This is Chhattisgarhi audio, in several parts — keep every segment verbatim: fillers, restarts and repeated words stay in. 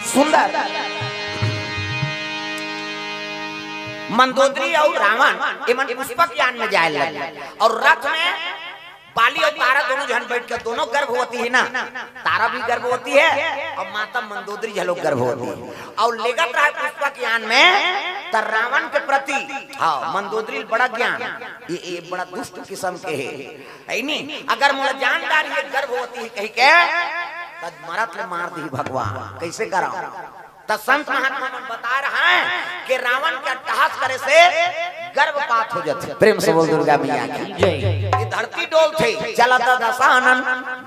सुंदर। मंदोदरी अउ रावण एमन पुष्पक यान में जाए लगे अउ रथ में बाली अउ तारा दोनों झन बइठ के, दोनों गर्भवती हे ना, तारा भी गर्भवती हे अउ माता मंदोदरी घलो गर्भवती हे अउ लेगत रहे पुष्पक यान में, त रावण के प्रति, हाँ, मंदोदरी बड़ा ज्ञान, ये, ये बड़ा दुष्ट किसम के हे, हे नी? अगर मोला जान डारही ये गर्भवती हे कहिके, त मरत ले मार दिही भगवान। कइसे करव? त संत महात्मा मन बता रहे हैं कि रावण के अट्टहास करे से गर्भपात हो जाथे। प्रेम से बोल दुर्गा मैया की। जय। ये धरती डोलथे, चलत दशानन,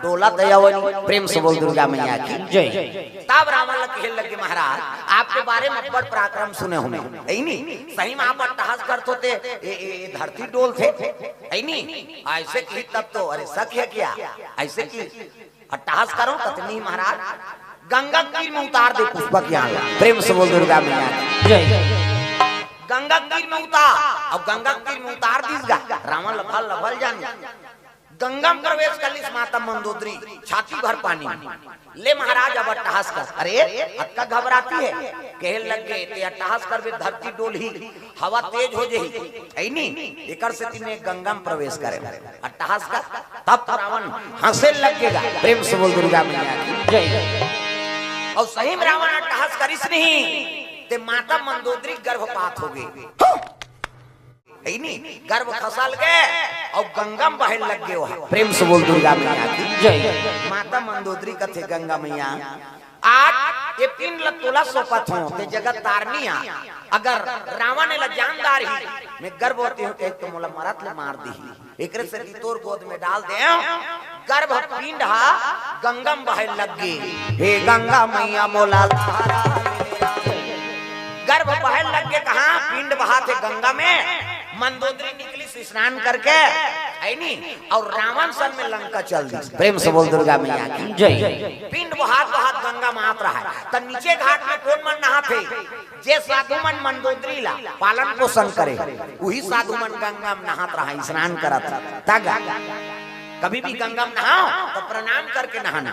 डोलत अवनी। प्रेम से बोल दुर्गा मैया की। जय। तब रावण ल कहे लगे, महाराज, आपके बारे में बड़ पराक्रम सुने हन, हे नी? सही में आप अट्टहास करथो ते, ये, ये, ये धरती डोलथे, हे नी? अइसे कही तब तो, अरे सक हे क्या? अइसे कही अट्टहास करव, कथे नहीं महाराज, गंगा तीर में उतार दे पुष्पक यान ला। प्रेम से बोल दुर्गा मैया की। जय। गंगा तीर में उतार, अउ गंगा तीर में उतार दिस गा, रावण लफल लफल जान गा। गंगा में प्रवेश कर लिस माता मंदोदरी, छाती भर पानी में। ले महाराज, अब अट्टहास कर। अरे, अतका घबराती हे? कहे लगे, ते अट्टहास करबे, धरती डोलही, हवा तेज हो जही, हे नी? एकर सेती मैं गंगा में प्रवेश करे। अट्टहास कर, तब रावण हंसे लगे गा। प्रेम से बोल दुर्गा मैया की। जय। अउ सही में रावण अट्टहास करिस नहीं, ते माता मंदोदरी गर्भपात हो गे, हे नी? गर्भ खसल गे अउ गंगा में बहे लगे ओहा। प्रेम से बोल दुर्गा मैया की। जय। माता मंदोदरी कथे, गंगा मैया, आज ये पिंड ल तोला सौंपत हंव, ते जगत तारनी आ। अगर रावण एला जान डारही, मैं गर्भवती हंव कहिके, त मोला मरत ले मार दिही। एकरे सेती तोर गोद में डाल देंव। गर्भ पिंड हा गंगा में बहे लगे। हे गंगा मैया मोला लहरा। गर्भ बहे लगे, कहाँ पिंड बहाथे गंगा में। मंदोदरी निकलिस स्नान करके, हे नी? अउ रावण संग में लंका चल दिस। प्रेम से बोल दुर्गा मैया की। जय। पिंड बहात बहात गंगा में आत रहे, त नीचे घाट में कोन मन नहाथे? जे साधु मन मंदोदरी ला पालन पोषण करे, उही साधु मन गंगा में नहात रहे, स्नान करत रहे। त गा, कभी भी गंगा में नहाव त प्रणाम करके नहाना,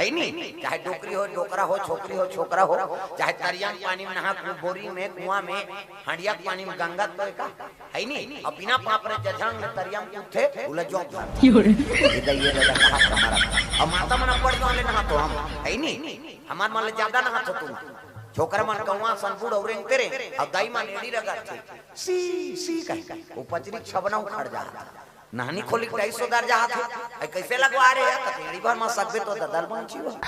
हे नी? चाहे डोकरी हो, डोकरा हो, छोकरी हो, छोकरा हो, चाहे तरिया के पानी में नहा, कु-, बोरी में, कुआं में, हंडिया के पानी में, गंगा तो एका, हे नी? अउ बिना पाप रे जझंग ले तरिया में कूदथे, उला जोंक धर। यो रे। ये दइये ददा कहा हमारा। अउ माता मन अब्बड़ जोर ले नहाथो हम, हे नी? हमार मन ले जादा नहाथो तुम। छोकरा मन कौआ सन बूढ़ अउ रेंगते रे, अउ दाई मन एड़ी रगड़थे। सी, सी कहे, ओ पचरी छबना उखड़ जात। नहनी खोली के टाइस ओदर जात हे। अई कइसे लगवा रे? कतेड़ी भर म सकबे तो ददल बंची हो।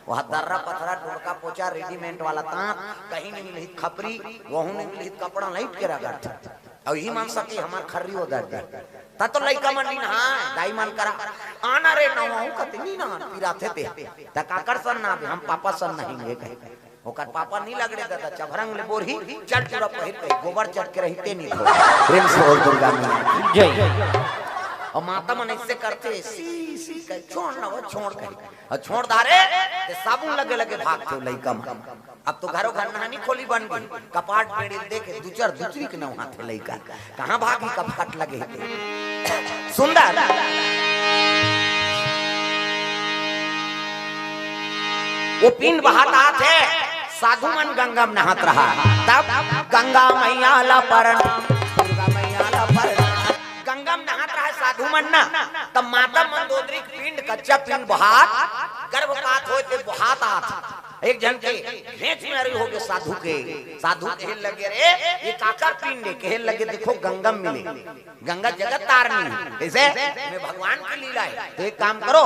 वह दर्रा पथरा, टुड़का पोचा, रेडीमेड वाला तांत, कहीं नहीं मिलही खपरी, वहू नहीं मिलही कपड़ा, लाइट के रगड़थे। अउ इही मन सके हमार खर्री ओदर दे। त तो लइका मन नी नहाय, दाई मन करा, "आना रे नहाहूं," कथे, "नी नहान, पिराथे ते।" त काकर सन नहाबे, हम पापा सन नहाएंगे कहे। ओकर पापा नी लगड़े ददा, चभरंग ले बोरही, चल टूरा पहिर कही, गोबर चट के रहिते नी धो। प्रेम से बोल दुर्गा मैया की। जय। अउ माता मन अइसे करथे, सी, सी कहे, "छोड़ ना वो, छोड़," कहे। अउ छोड़ डारे, ते साबुन लगे लगे भागथे लइका मन। अब तो घरो घर नहानी खोली बन गे, कपाट पेड़ी ल देखे, दुचर दुचरी के नहाथे लइका। कहाँ भागी, कपाट लगे हे ते। सुंदर। वो पिंड बहात आथे, साधु मन गंगा में नहात रहा। तब गंगा मैया ला प्रणाम, दुर्गा मैया ला प्रणाम। गंगा में नहात रहा साधु मन ना, तब माता मंदोदरी के पिंड, कच्चा पिंड बहात, गर्भपात होय ते बहात आथे। एक झन के घेंच में अरी होगे साधु के। साधु कहे लगे, "रे, ये काकर पिंड हे?" कहे लगे, "देखो, गंगा में मिले, गंगा जगत तारनी हे।" कइसे? "मैं भगवान की लीला हे।" तो एक काम करो,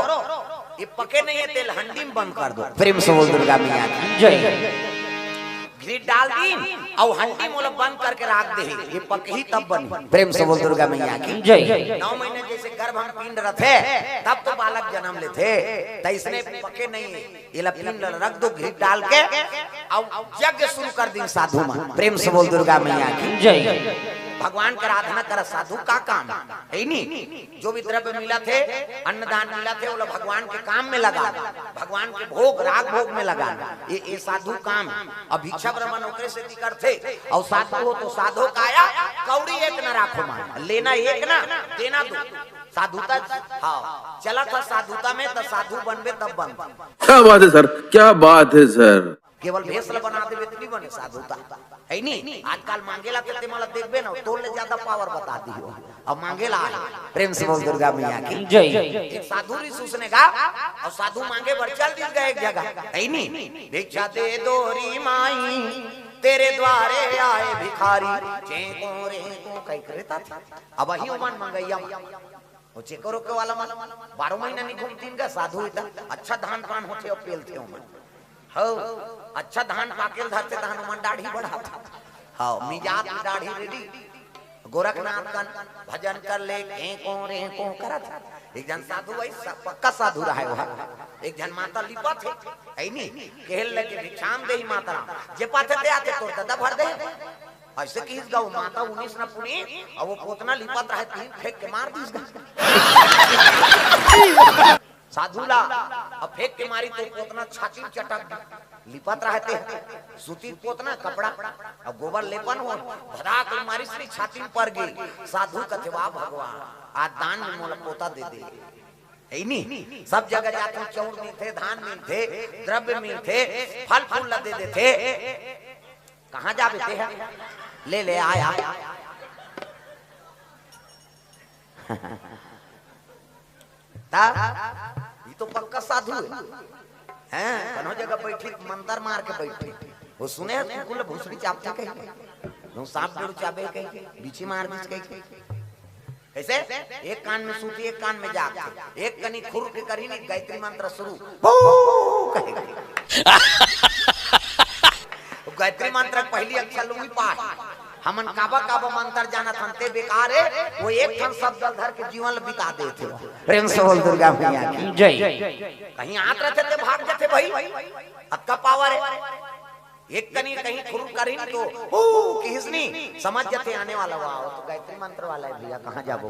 ये पके नहीं हे, तेला हंडी में बंद कर दो। प्रेम से बोल दुर्गा मैया की। जय। घी डाल दीन अउ हंडी मोला बंद करके राख दे हे, ये पकही तब बनही। प्रेम से बोल दुर्गा मैया की। जय। नौ महीना जइसे गर्भ में पिंड रथे, तब तो बालक जनम लेथे, त इसने पके नहीं हे। एला पिंड ल रख दो, घी डाल के, अउ यज्ञ शुरू कर दीन साधु मन। प्रेम से बोल दुर्गा मैया की। जय। भगवान के आराधना करा साधु, का काम हे नी? जो भी द्रव्य मिलथे, अन्नदान मिलथे, ओला भगवान के काम में लगा, भगवान के भोग, राग भोग में लगा। ये, ये साधु काम हे। अउ भिक्षा भ्रमण ओकरे सेती करथे, अउ साधु हो तो साधो काया, कौड़ी एक न राखो मन, लेना एक ना, देना दो। साधुता। हाँ, चला था साधुता में, त साधु बनबे तब बनबे। क्या बात है सर, क्या बात है सर। केवल भेष ल बना देबे त नहीं बने साधुता, है नी? आजकल मांगेला ते, ते मला देखबे ना, तोर ले ज्यादा पावर बता दियो। अब मांगेला आए, प्रेम से बोल दुर्गा मैया की। जय। एक साधु रिस उसने गा, और साधु मांगे बर चल दिस गा एक जगह, है नी? भिक्षा दे दो री माई, तेरे द्वारे आए भिखारी, चेंको रेंको कहि के रहता था। अब वही उमन मंगैया, वो चेको रोके वाला मन बारह महीना नहीं घूमतीन गा साधु इतना। अच्छा धान पान होथे और पेलथे उमन। हो, अच्छा धान पाकेल धरथे तहन उमन दाढ़ी बढ़ाथे। हाँ, मिजाज में दाढ़ी रेडी। गोरखनाथ कन भजन कर ले, केंको रेंको करत। एक झन साधु वही स-, पक्का साधु रहे वह। एक झन माता लिपत हे, है नी? केहल लगे भिक्षाम देहि माता राम। जे पाथे ते आथे तोर ददा भर दे। ऐसे किहिस गा वो माता उन्नीस न पुनी, और वो पोतना लिपत रहे, तीन फेंक के मार दिस गा। साधु ला अब फेंक के मारी तो पोतना छाती में चटक दी। लिपत रहे ते सूती पोतना कपड़ा, अब गोबर लेपन हो, भदाक ले मारी श्री छाती में पर गई। साधु कथे, "वाह भगवान, आज दान में मोला पोता दे दे।" है नी? सब जगह जाते, चाउर मिलथे, धान मिलथे, द्रव्य मिलथे, फल फूल ला दे देथे। कहाँ जाबे ते ह? ले ले आया। ता, ये तो पक्का साधु है। हैं, कनो जगह बैठी, मंतर मार के बैठी। वो सुने हैं, कुकुर भूसड़ी चापते कहीं। जो सांप डेढ़ चाबे कहीं, बीछी मार दीस कहीं। कैसे? एक कान में सूती, एक कान में जाग। एक कनी खुर के करी नी, गायत्री मंत्र शुरू। भू कहे। गायत्री मंत्र के पहली अक्षर लुई पाए। हमन काबा काबा मंत्र जानत हन, ते बेकार है। वो एक ठन शब्द ल धर के जीवन ल बिता देथे। प्रेम से बोल दुर्गा मैया की। जय। कहीं आत रहते ते भाग जाते भाई। अतका पावर है। एक कनी कहीं खुर करिन तो हो किहिस नी, समझ जाते आने वाला हुआ। वो तो गायत्री मंत्र वाला है भैया, कहाँ जाबो?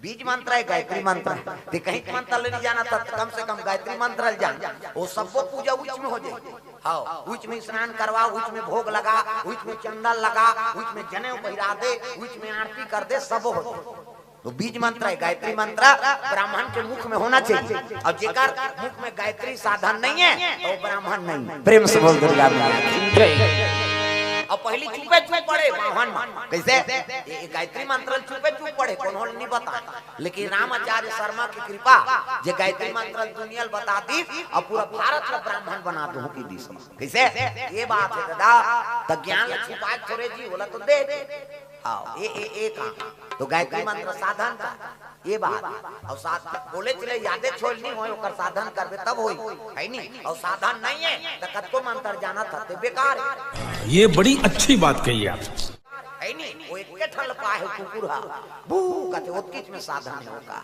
बीज मंत्र है, गायत्री मंत्र है। ते कहीं के मंत्र ले नहीं जाना था, कम से कम गायत्री मंत्र ले जान। वो सबको पूजा उच में हो जाए। हाँ, उच में स्नान करवा, उच में भोग लगा, उच में चंदन लगा, उच में जनेऊ पहिरा दे, उच में आरती कर दे, सब हो जाए। तो बीज मंत्र है, गायत्री मंत्र ब्राह्मण के मुख में होना चाहिए। और जेकर मुख में गायत्री साधन नहीं है, तो वो ब्राह्मण नहीं। प्रेम से बोल दुर्गा मैया की। जय। अब पहली चुपे चुप पड़े बाहन में। कैसे? ये गायत्री मंत्र चुपे चुप पड़े, कोनो नहीं बता। लेकिन रामाचार्य शर्मा की कृपा, जे गायत्री मंत्र दुनिया ल बता दी, अब पूरा भारत ल ब्राह्मण बना दो की दिस। कैसे? ये बात है दादा, त ज्ञान ल छुपाए थोरे जी, बोला तो दे। हाँ, ये, ये, ये काम। तो गायत्री मंत्र साधन का, ये बात। और साथ बोले चले यादे छोड़ नहीं होए, ओकर साधन करबे तब होई, है नी? और साधन नहीं है, त कतको मंत्र जाना था, ते बेकार है। ये बड़ी अच्छी बात कही आप। है नी? वो एक के ठल पाए कुकुर हा। बू, कते ओतकीच में साधन है ओका।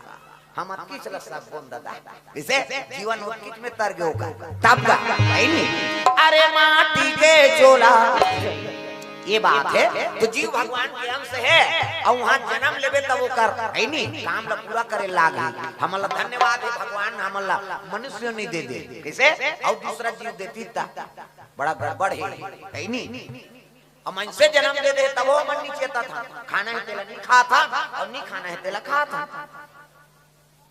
हम अतकीच ल सब बोल दादा। इसे जीवन ओतकीच में तर गए ओका। तब का, है नी? अरे माटी के चोला। ये बात है, तो जीव भगवान के अंश है, और वहां जन्म लेबे तब वो कर, है नी? काम ल पूरा करे लाग ही। हमला धन्यवाद है भगवान, हमला मनुष्य नहीं दे दे। कैसे? और दूसरा जीव देती ता। बड़ा गड़बड़ है, है नी? अब मनसे जन्म दे दे, तब वो मन नीचे था। खाना है तेला नहीं खाता, और नहीं खाना है तेला खाता।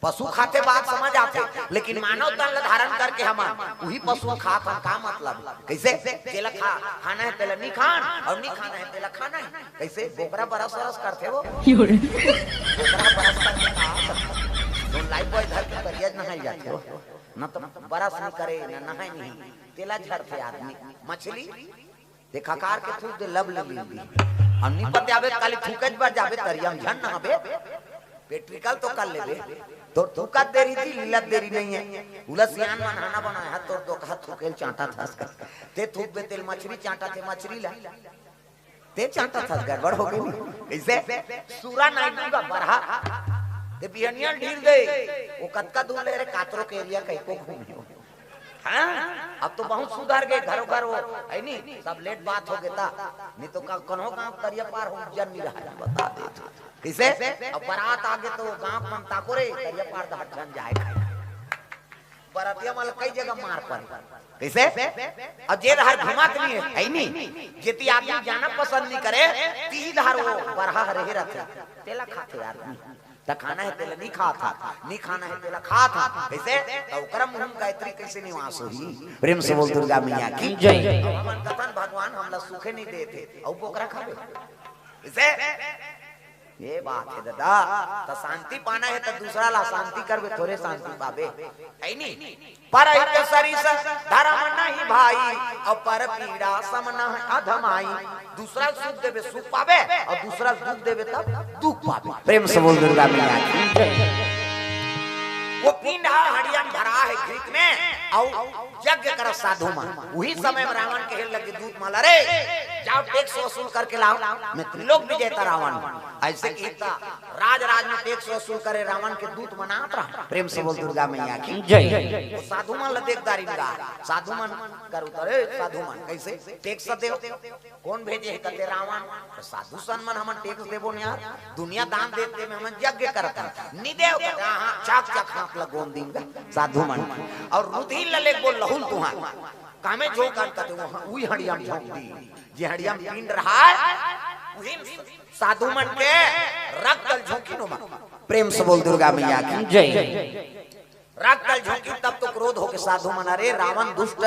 पशु खाथे बात समझ आथे, लेकिन मानव तन ल धारण करके हमन उही पशु खात हन। का मतलब? कैसे? जेला खा, खाना है तेला नहीं खान, और नहीं खाना है तेला खाना है। कैसे? बोकरा बरस बरस करथे वो। बोकरा बरस करके का करथे? तो लाइफ बॉय धर के करिया नहाई जाथे वो। न तो बरस नहीं करे, न नहाई नहीं। तेला झरथे आदमी। मछली ते खकार के थूक दे, लब ले लील दी। हम नहीं पत्याबे, काली थूके बर जाबे, तरिया में झन नहाबे। पेट्रिकल तो कर लेबे। तो थूकत देरी जी, लीलत देरी नहीं है। उला सियान मन हाना बनाया, तो दो कहा थूकेल चांटा थस कर। ते थूकबे तेल मछली चांटा, ते मछली ला। ते चांटा थस, गड़बड़ हो गई। कैसे? सूरा नायडू का बरहा। ते बिहनिया ढील दे। वो कतका दूर ले रे, कातरो के एरिया कहीं को घूमे हो। हाँ, अब तो बहुत सुधर गए, घरों घर वो, है नी? सब लेट बात हो गया था। नहीं तो का, कन्हो गांव तरिया पार हो, जन नहीं रहा, बता दे तो। कैसे? अब बारात आगे तो गांव मन ताको रे, तरिया पार दहर झन जाए खाए। बरातिया मन कई जगह मार पड़े। कैसे? अब जे धार घुमात नहीं है, है नी? जेती आदमी जाना पसंद नहीं करे, ती धार वो बरहा रहे रहते। तेला खाते आदमी। त खाना हे तेला नी खात हा, नी खाना हे तेला खात हा। कइसे? त ओकरा मुंह म गायत्री कइसे निवास होही? प्रेम से बोल दुर्गा मैया की जय। अब हमन कथन भगवान हमला सुखे नी देत हे, अउ बोकरा खाबे? कइसे? ये बात हे ददा, त शांति पाना हे त दूसरा ला शांति करबे, थोरे शांति पाबे, हे नी? परहित सरिस धरम नहीं भाई, अउ पर पीड़ा सम न अधमाई। दूसरा सुख देबे सुख पाबे, अउ दूसरा दुख देबे तब दुख पाबे। प्रेम से बोल दुर्गा मैया की। वो पिंड हा हड़िया म भरा हे घृत में, अउ यज्ञ करत साधु मन। उही समय म रावण कहे लगे दूत मन ल, "अरे, जाव टैक्स वसूल करके लाव, मैं त्रिलोक विजेता रावण हूं।" अइसे कहिस त राज राज म टैक्स वसूल करे रावण के दूत मन आत रहा। प्रेम से बोल दुर्गा मैया की जय। वो साधु मन ल देख डारिन गा, साधु मन कर उतरे, "साधु मन कइसे टैक्स देव?" कोन भेजे हे? कथे रावण। त साधु संत मन हमन टैक्स देबो न यार, दुनिया दान देत हे, हमन यज्ञ करत हन, नी देव? कथे, "हां, हां, चाक चाक हाथ ल गोंद दिन गा साधु मन।" अउ रुधिर ल लेके बोल लहू ल तुंहर, कामे झोंकन? कथे, "वो उही हड़िया म झोंक दी, जे हड़िया म पिंड रहा हे, उही म साधु मन के रक्त ल झोंकिन ओमा।" प्रेम से बोल दुर्गा मैया की जय। रक्त ल झोंकिन तब तो क्रोध होके साधु मन, "अरे रावण दुष्ट,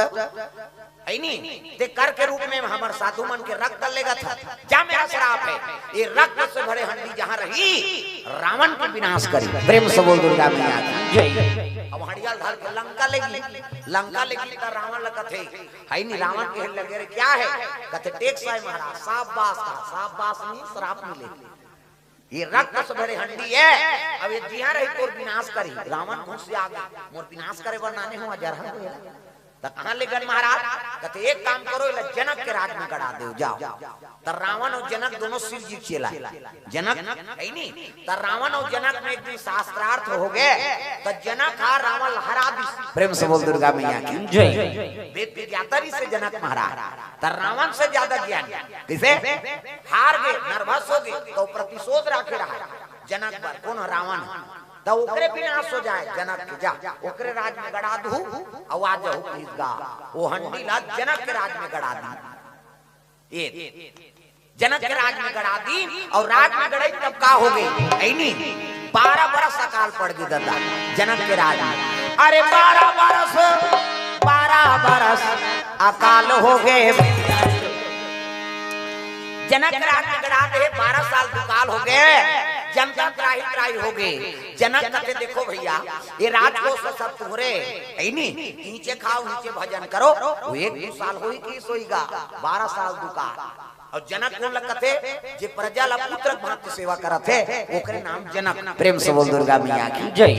हे नी, ते कर के रूप में हमर साधु मन के रक्त ल लेगत हस, जा, मेरा श्राप हे, ये रक्त से भरे हंडी जहां रही, रावण के विनाश करी।" प्रेम से बोल दुर्गा मैया की जय। अब हड़िया ल धर के लंका लेगिन, लंका लेगिन त रावण ल कथे, हे नी, रावण कहे लगे, "अरे क्या हे?" कथे, "टैक्स आय महाराज।" "शाबाश," कहा, "शाबाश नी, श्राप मिले। ये रक्त से भरे हंडी हे, अब ये जिहां रही तोर विनाश करही।" रावण गुस्सिया गे, "मोर विनाश करे बर लाने हव, जरहा हो एला।" त कहां लेगन महाराज? कथे, "एक काम करो, एला जनक के राज में गड़ा देव, जाव।" त रावण अउ जनक दोनों शिव जी के चेला हे। जनक, हे नी? त रावण अउ जनक में एक दिन शास्त्रार्थ होगे, त जनक हा रावण ल हरा दिस। प्रेम से बोल दुर्गा मैया की जय। वेद विज्ञाता रहिसे जनक महाराज, त रावण से ज्यादा ज्ञानी। कइसे? हार गे, nervous होगे, त प्रतिशोध राखे रहा जनक बर, कोन? रावण। त ओकरे विनाश हो जाय जनक के, जा, ओकरे राज में गड़ा दहू, अउ आ जाहू, कहिस गा, वो हंडी ला जनक के राज में गड़ा दी। ये जनक के राज में गड़ा दीन, अउ राज में गड़ाई तब का होगे? हे नी, बारह बरस अकाल पड़ गे ददा जनक के राज में। अरे बारह बरस, बारह बरस अकाल होगे। जनक के राज में गड़ा दे, बारह साल दुकाल होगे, जन जन त्राही त्राही होगे। जनक कथे, "देखो भइया, ये राजकोष सब तुंहरे, हे नी, नीचे खाव, नीचे भजन करो।" वो एक दू साल होही कि सोइगा, बारह साल दुकाल। अउ जनक कोन ल कथे? जे प्रजा ल पुत्र भांति सेवा करत हे, ओकरे नाम जनक। प्रेम से बोल दुर्गा मैया की जय।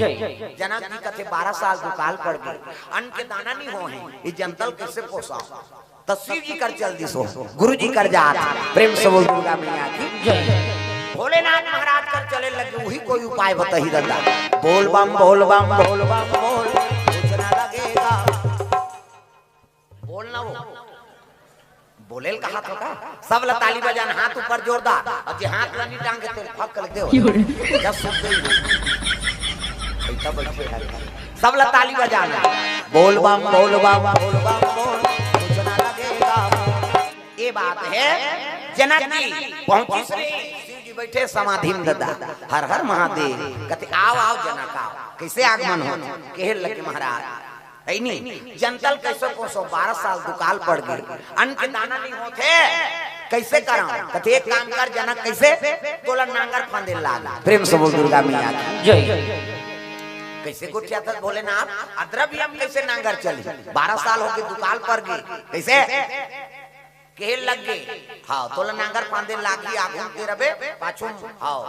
जनक जी कथे, "बारह साल दुकाल पड़ गे, अन्न के दाना नी होहे, ये जनता ल कइसे पोसाव?" त शिव जी कर चल दिस, गुरु जी कर जात। प्रेम से बोल दुर्गा मैया की जय। भोलेनाथ महाराज कर चले लगे, उही कोई उपाय बताही ददा। बोल बम, बोल बम, बोल बम, बोल, कुछ ना लगेगा। बोल ना वो। बोले ल कहा थो का? सब ल ताली बजान, हाथ ऊपर जोरदार। अउ जे हाथ ल नी टांगे, तेल फक कर देव। जब सुनते ही ऐसा बैठे हैं। सब ल ताली बजाना। बोल बम, बोल बम, बोल बम, बोल। कुछ ना लगेगा। ये बात हे, जनक जी पहुंचिस रे, शिव जी बैठे समाधि में ददा। हर हर महादेव। कथे, "आव, आव जनक, आव।" कइसे आगमन हो? कहे लगे महाराज, हे नी, जनता ल कइसे पोसव, बारह साल दुकाल पड़ गे, अन्न के दाना नी होत हे, कइसे करंव? कथे, "एक काम कर जनक, कइसे? तोला नांगर फांदे लाग।" प्रेम से बोल दुर्गा मैया की जय। कइसे गोठियाथस भोलेनाथ, अद्रव्य म कइसे नांगर चलही? बारह साल होगे दुकाल पड़ गे, कइसे? कहे लगे, "हाव, तोला नांगर फांदे लागही, आघू म ते रबे, पाछू म, हाव,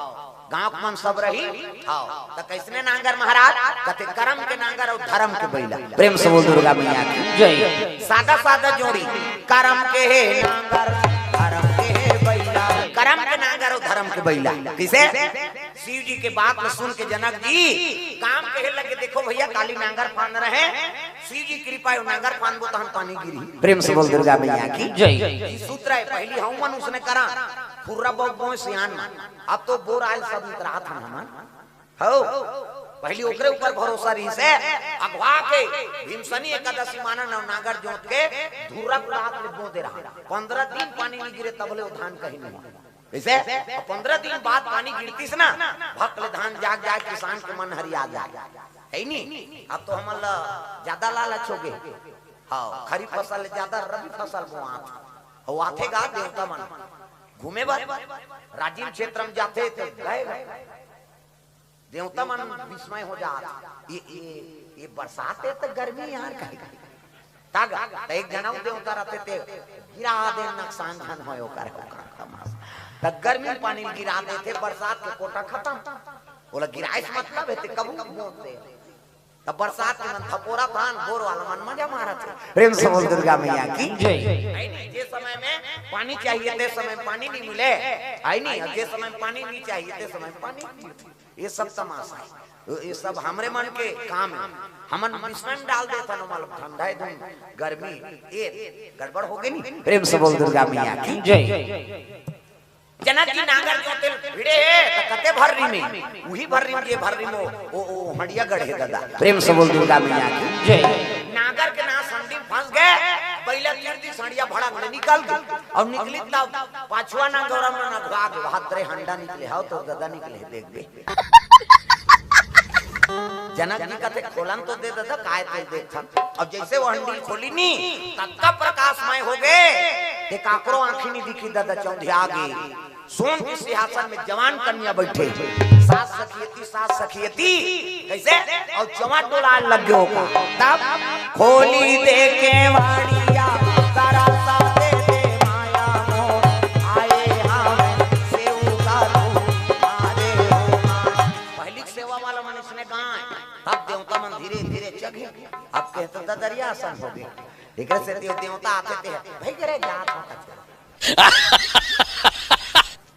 गांव के मन सब रही।" हाव, त कइसने नांगर महाराज? कथे, "करम के नांगर अउ धरम के बइला।" प्रेम से बोल दुर्गा मैया की जय। सादा सादा जोड़ी, करम के हे नांगर, धरम के हे बइला। करम के नांगर अउ धरम के बइला। कइसे? शिव जी के बात ल सुन के जनक जी काम कहे लगे, "देखो भइया, काली नांगर फांद रहें, शिव जी कृपा हे, नांगर फांदबो तहन पानी गिरही।" प्रेम से बोल दुर्गा मैया की जय। ई सूत्र हे, पहिली हमन उसने करा, खुर्रा बउ बोए सियान मन। अब तो बोर आयल सब इतरात हन हमन। हव, पहिली ओकरे ऊपर भरोसा रहिसे, अगवा के भीमसनी एकादशी मानन अउ नांगर जोत के धुर्रा कुदात ले बोदे रहा। पंद्रह दिन पानी नी गिरे तब ले वो धान कहीं नी हुआ। वैसे अब पंद्रह दिन बाद पानी गिरतिस ना, भक ले धान जाग जाए, किसान के मन हरिया जाए, है नी? अब तो हमन ला ज्यादा लालच हो गे। हाँ, खरीफ फसल ले ज्यादा रबी फसल बोआत। अउ आथे गा देवता मन घूमे बर, राजिम क्षेत्र में जाथे तो गए, देवता मन विस्मय हो जात। ये, ये, ये बरसात हे तो गर्मी यार कहे। तागा, त एक जना देवता रहते ते गिरा दे, नुकसान झन होय ओकर, ओकर तमाशा। त गर्मी पानी गिरा देथे, बरसात के कोटा खतम। ओला गिराइस मतलब हे ते कबू बोल दे। त बरसात के मन थपोरा थान, बोर वाला मन मजा मारत हे। प्रेम से बोल दुर्गा मैया की जय। है नी, जे समय में पानी चाहिए ते समय में पानी नहीं मिले, है नी, और जे समय में पानी नहीं चाहिए ते समय में पानी मिले। ये सब तमाशा हे, ये सब हमरे मन के काम हे। हमन विस्मय में डाल देथन, ओमन ठंडा हे धुन, गर्मी, ये गड़बड़ हो गे नी। प्रेम से बोल दुर्गा मैया की जय। जनक जी नांगर जोते भिड़े हे, त कते भर्री में, उही भर्री में जे भर्री में ओ, ओ, ओ हंडिया गड़े हे दादा। प्रेम से बोल दुर्गा मैया की जय। नांगर के ना संडी फंस गे, बइला तीर दी संडिया भड़क ले निकल गे, अउ निकली तब पाछुआ नांगर में ना घुआ गे, हाथ रे हंडा निकले, हाव तो दादा निकले, देख बे। जनक जी कथे, "खोलन तो दे दादा, काय तेल देखथन।" अउ जइसे वो हंडी खोली नी, ततका प्रकाशमय हो गे, ते काकरो आंखी नी दिखी दादा, चौंधिया गे। सोन के सिंहासन में जवान कन्या बइठे, सास सखियती, सास सखियती, कइसे? अउ चवा डोलाय लग गे ओका। तब खोली दे केवाड़िया, तरसा दे दे माया मोर, आए हावय सेवका तुम्हारे हो माय। पहिली सेवा वाला मन इसने गाय, अब देवता मन धीरे धीरे चघे, अब कहते ददरिया असन हो गे। एकरे सेती देवता आथे ते, "भई करे जात हो कथे।"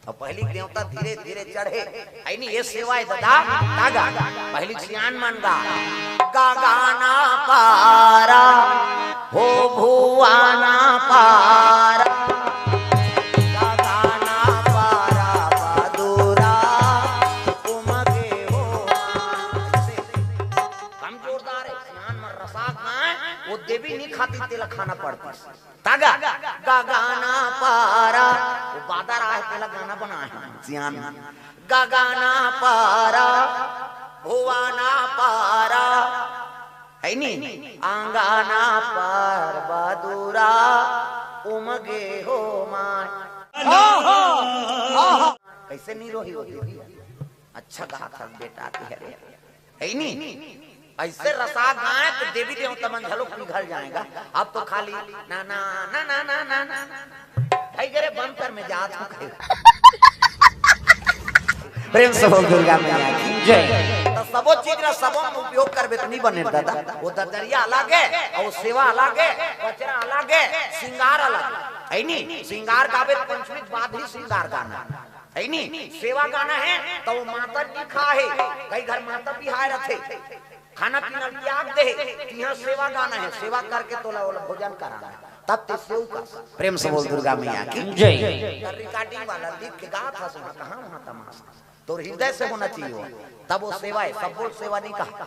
अब पहिली देवता धीरे धीरे चढ़े, है नी, ये सेवा हे दादा, तागा, पहिली सियान मन गा, गगना पारा, हो भुवना पारा, गगना पारा बदुरा, उमगे हो माय। कम जोरदार हे, सियान मन रसा खाए, वो देवी नी खाती, तेला खाना पड़ती। तागा, गगना पारा, वो बादर आहे, तेला गाना बनाए हे, सियान। गगना पारा, भुवना पारा, है नी? अंगना पार बदुरा, उमगे हो माय। कइसे नी रोही होती? अच्छा गात हस बेटा, ते हरे। है नी? अइसे रसा गाए तो देवी देवता मन घलो पिघल जाएगा। अब तो खाली ना, ना, ना। भाई करे बंतर में जात हो कहे। प्रेम से बोल दुर्गा मैया की जय। तो सबो चीज ला सबो में उपयोग करबे तो नी बने दादा। वो ददरिया अलग हे, अउ सेवा अलग हे, पचरा अलग हे, सिंगार अलग हे। है नी? सिंगार गाबे तो पंचमी के बाद ही सिंगार गाना। है नी? सेवा गाना हे, त वो माता जी खा हे, कई घर माता बिहाय रथे, खाना पीना ल त्याग दे, तिहां सेवा गाना हे, सेवा करके तोला ओला भोजन कराना हे, तब ते सेव का। प्रेम से बोल दुर्गा मैया की जय। त recording वाला लिख के गात हस, वहां कहां वहां तमाशा, तोर हृदय से होना चाहिए वो, तब वो सेवा हे, सब बोल सेवा नहीं कहा।